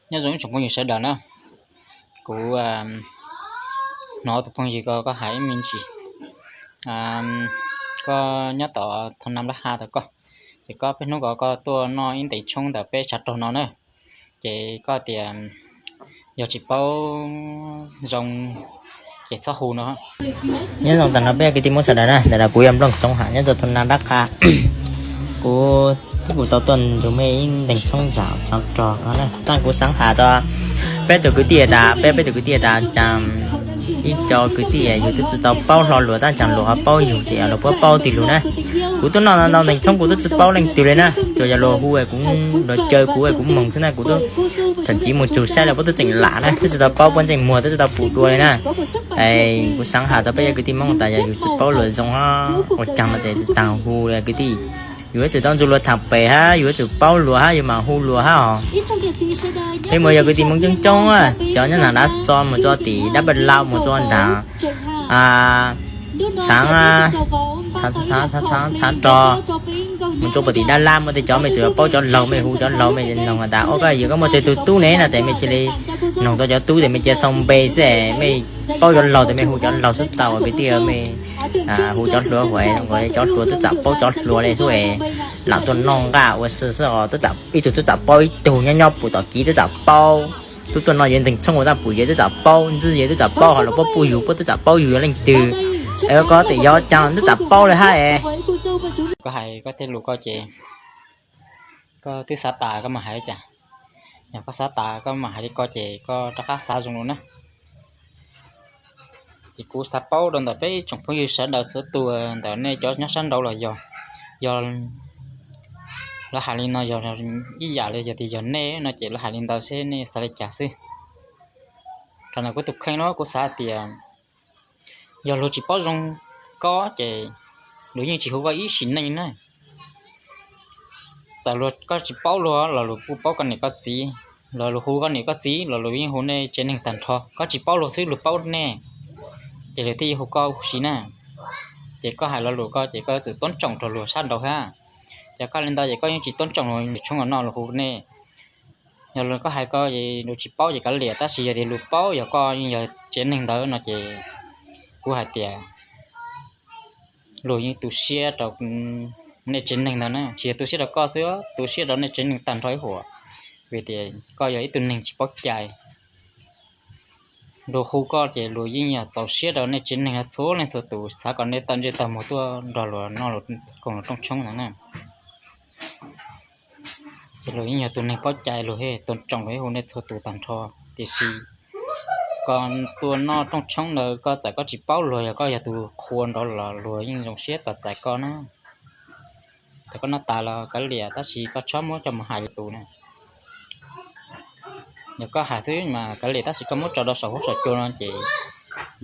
Nyob zoo ib tsoom phooj ywg sawv daws na, kuv hnov tus phooj ywg ko koj hais ib me ntsis, koj nyob tom thoob nam lab ha tau koj, ces koj peb hnub ko koj tuaj noj ib ntees tshoob ntawm peb tshav rog no na, ces koj tias yog tsis paub zoo ces txhob hu no. Nyob zoo tag nrho peb kwv tij Hmoob sawv daws na, ntawm no kuv yog Nplooj Txoov Ham nyob rau thoob nam lab ha. Kuv, kuv tau tuaj nrug mej ib ntees tshoob ntawm tshav rog no na, tab kuv xaav has rau peb tug kwv tij tas, peb, peb tug kwv tij tas, ib co kwv tij yus twb tsis tau paub hlo luag tab sis luag ho paub yus ces luag puab paub tig lug na. Kuv tuaj noj ntau ntees tshoob kuv twb tsis paub leej twg li na, tsuas yog luag hu kuv, luag caw kuv kuv moog xwb na, kuv twb thaam tsiv moog txug saib los puab twb tseem lam na, twb tsis tau paub puab ntsej muag, twb tsis tau pum dua li na. Kuv xaav has rau peb cov kwv tij Hmoob tas yog yus tsis paub luag zoo ua caag no ces tsis taag hu li kwv tij. Yus yuav tsum tau nrug luag thaam pem hab, yus yuav tsum paub luag hab yus mam hu luag hab os. Peb muaj yog kwv tij Hmoob coob coob, cov nyob nraag Dav Xo mus rua tim Dab Paj Lau mus rua nraag Tshaav, Tshaav Rog, mus rua puag tim Dab Lab, muaj tej cov mej tsuas paub cov laug, mej hu cov laug mej noog tas, o koj yog koj muaj tsawg tug tub ne no tes mej cia li noog tau cov tub tes mej cia sau npe xwb, mej paub cov laug tes mej hu cov laug xwb tau kwv tij, mej hu cov hluas huv, cov hluas twb txawm paub cov hluas le xwb, lam tuaj noj nqaj ua si xwb os, ib tug twb txawm paub ib tug, nyob nyob pum tom kiv twb txawm paub, tub tuaj noj yuav nteeg tshoob ua tab pum yuav twb txawm paub, ntsib yuav twb txawm paub, ho luag puab pum yus puab twb txawm paub yus yog leej twg, es koj tes yog caag twb txawm paub le hab es. Koj hais koj tej lus ko ces koj twb xav tas koj mam hais li cas, yog koj xav tas koj mam hais li ko ces koj rov qab xav zoo lug na. Ces kuv xav paub rau ntawm peb tsoom phooj ywg sawv daws txhua tus, ntawm nej cov nyob sab nraud los yog, yog lawv hais li no yog ib yam li yog tias yog nej no ces lawv hais li ntawd seb nej xav li cas xwb. Rau ntawm kuv tus kheej los kuv xav tias yog luag tsis paub zoo koj ces luag yeej tsis hu koj ib sim neej na. Txawm luag koj tsis paub luag los luag kuj paub koj niam koj txiv, los luag hu koj niam koj txiv los luag yeej hu nej tsev neeg tag nrho, koj tsis paub luag xwb luag paub nej, ces luag thiaj yuav hu koj huv si na. Ces koj hais lo lus ko ces koj yuav tsum tub tsoom rau luag sab nraud hab. Ces koj li ntawd ces koj yeej tsis tub tsoom luag tshoob no luag hu nej. Yog luag koj hais ko luag tsis paub ces kav liam, tab sis yog tias luag paub yog koj yeej yog tsev neeg ntawd no ces kuv hais tias luag yeej tu siab rau nej tsev neeg ntawd na, tsis yog tu siab rau koj xwb, tu siab rau nej tsev neeg tag nrho ib huam, vim tias koj yog ib tug neeg tsis paub cai. Luag hu koj ces luag yeej yog txaus siab rau nej tsev neeg txhua leej txhua tus, xav kom nej tawm ntsej tawm muag tuaj nrog luag noj luag koom luag rooj tshoob ntawd na. Ces luag yeej yog tus neeg paub cai, luag thiaj tub tsoom luag ib hu nej txhua tus tag nrho. Tiam sis koj tuaj noj rooj tshoob ntawd koj txawm koj tsis paub luag, yog koj yog tus qhua nrov los luag yeej zoo siab tos txais koj na. Txawm koj noj tas los kav liam, tab sis koj txhob muab coj mus hais luag tus na. Yog koj hais xwb mas kav liam, tab sis koj muab tso rau saum huab saum cua no ces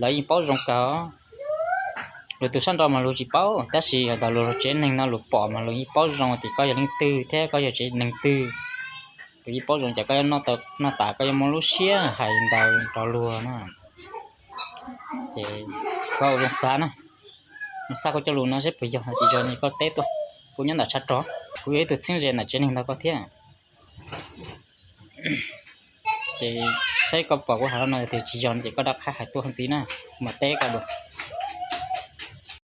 lawv yeej paub zoo kawg. Luag tus sab nraud mas luag tsis paub, tab sis hais tias luag tsev neeg no luag pom mas luag yeej paub zoo tias koj yog leej twg thiab koj yog tsev neeg twg. Luag yeej paub zoo ces koj noj tas koj yuav muaj lub siab hais ntawd rau luag na. Ces koj ua zoo xav na, zoo xav kuv cov lus no seb puas yog tsis yog no koj teb tuaj. Kuv nyob ntawm tshav rog, kuv yog ib tug txheeb ze ntawm tsev neeg ntawd koj thiab. Ces saib koj pom kuv hais no tias tsis yog ces koj rov qab hais tuaj ntxiv na, kuv mam teb koj dua.